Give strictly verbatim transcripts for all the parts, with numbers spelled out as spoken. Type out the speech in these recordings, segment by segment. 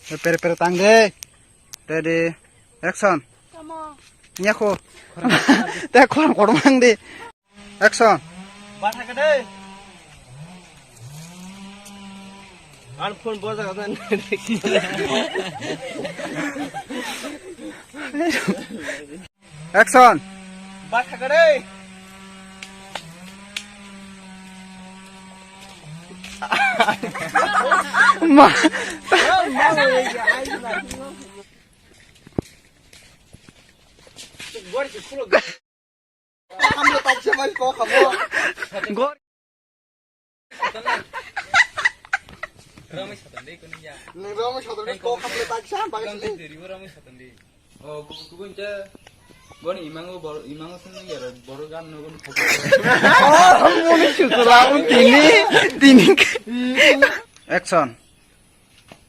Pere pere tang de. Ready. Action. Tamo. Nyakho. Te khorang khorang di. Action. Bathaka de. An phone boja ka. Action. Bathaka de. Ma. Gor. Ramai satan de kuni ya. Nang ramai satan de kok hamle tak sa bang sini. Ramai satan de. Oh, kuku kuku nje. Goni imango bor imango sini ya bor gan no goni. Oh, muni susu labu tini tini. Action.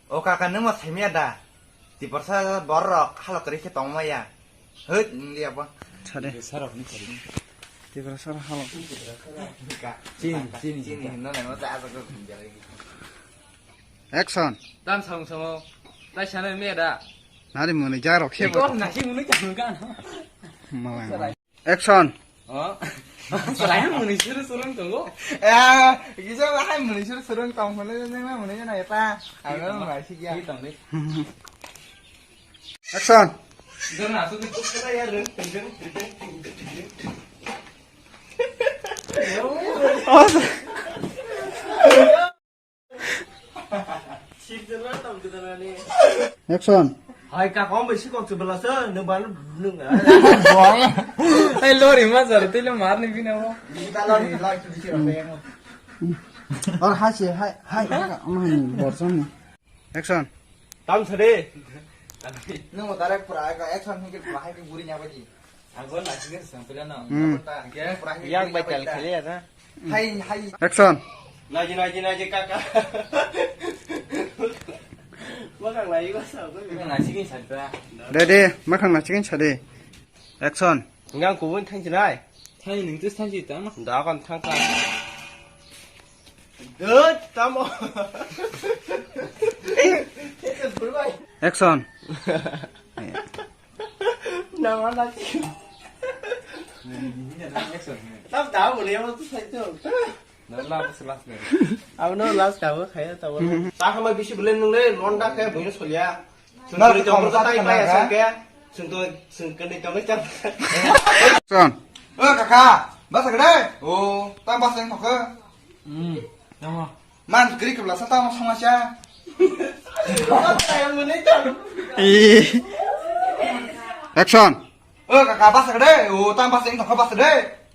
O kaka, nwng ma saimaya da? Tiprasa borok halok kwrwi khe tongmaya. Hwt, wng liya bo. Sade. Tiprasa halok. Ka-, chini, chini, chini hinno nai mo ta asok ko khum jalai. Action. Tam samung samung. Tai sana maya da? Nari muni jarok khe bo. Kok nasi muni tang kan. Malai. Action. Oh. Saya muni suru surung tunggu. Ya, kita lah hai muni suru surung tong mana ni mana ni na eta. Ayo, masih ya. Action. Jangan masuk itu kita ya, Ren. Oh. Action. Hai ka kom besi kok sebela se ne ban nung. Hai lori ma jar tile mar ni bina mo. Kita lori lori tu bisi rasa yang. Or hai se hai hai ka man borson ni. Action. Tam sade. Nung mo direct pura ka action hingke pura hai ke guri nya baji. Ago lagi ke sampela na. Hmm. Yang batal khali ya na. Hai, hai. Action. Naji, naji, naji, kaka. Makhang lai ko sa ko. Makhang naji kin sa da. Ready, makhang naji kin sa de. Action. Ngang kubun thang jinai. Thang ning tus thang jita ma. Da kon thang ka. Dut tamo. Action. Nama lagi. Tam tahu boleh apa tu saya tu. Nang last, last ni. Abo no last tahu kaya tahu. Tak sama bisi belen nung le londa kaya bunyi solia. Sungkiri jomor ko tai kaya sungkaya. Sungto sungkiri jomor jam. Son. Oh kaka, basa gede. Oh, tam basa yang kaka. Hmm, nama. Man, kiri kebela sa tamo sama sia. Ih. Action. Oh, kaka basa gede. Oh, tam basa yang kaka basa gede.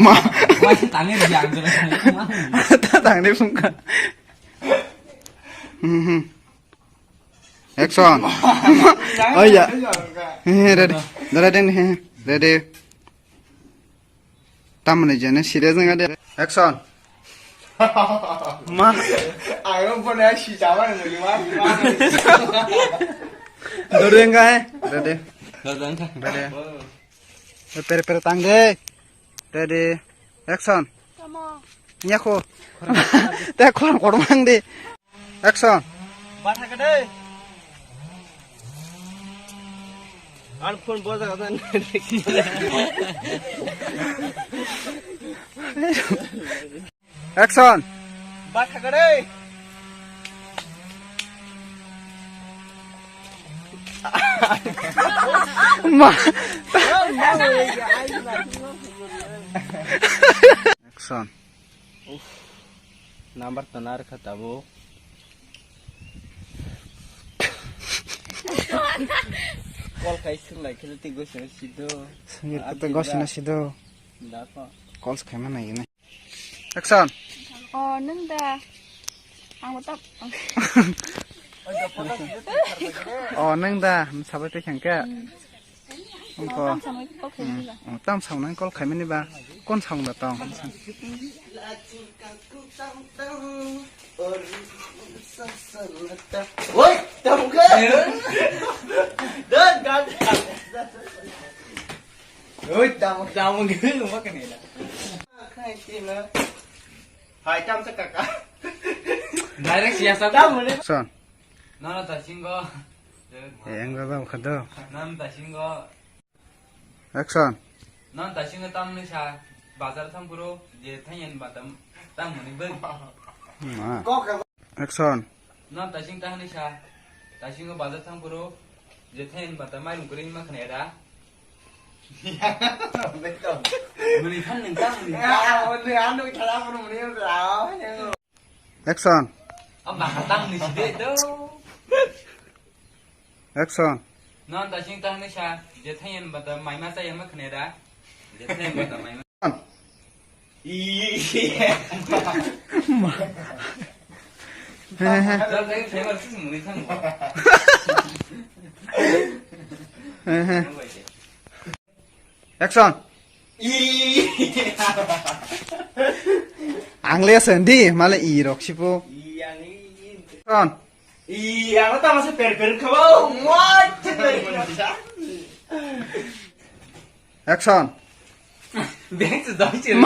Ma. Masih tangir yang jelas. Ta tangir sungkan. Mhm. Action. Oh iya. Eh, ready. Ready, ready. Tamni jene serious nang de. Action. Ma. Ayo pone si jaman ni ma. Doreng kai. Ready. Doreng kai. Ready. Pere pere tang de. Ready. Action. Tamo. Nyakho. Te khorang khorang de. Action. Bathaka de. An phone boja ka. Action. Bathaka de. Ma. Action. Uff, number tana rwkha tabuk. Call khai swrwng lai khe tei gosino sido. Swngwi tei gosino sido. Dakho. Calls khaima nai gini. Action. Oh, nung da. Ang utak. Oh, nung da. Sabai tei khangka. Wngkho. Tam samung kok khaimani ba? Hmm, tam samung nang call khaimani ba? Kon samung da tong? Oi, tamo khe? Dan, dan. Oi, tamo, tamo khe, mo kene da. Hai, tam sa kaka. Direct siya sa. Tamo ne. Son. Nono tasingo. Eh, ang baba khado. Nono tasingo. Action. Nono tasingo tamni sa bazar thangpuro je thayen batam tam muni bai. Ma. Action. Nono tasing tahani sa tasingo bazar thangpuro je thayen batam mai mukuri ma khne da. Muni than nang tam muni. Ah, muni anu thara muni. Action. Ang bakal tang ni side do. Action. Non ta sing tang ni sa, je thayen bata mai ma sa yama khne da. Je thayen bata mai ma. Iya. Dal dai thayen bata sing muni thang. Action. Ih. Ang le sendi, male i rok sipo. Ih, ang i, i. Action. Ih, ang tama se per per khabo. What? Action. Beng se doi se.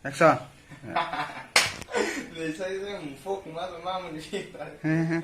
Action. Le sai se mufok ma ma muni. He he.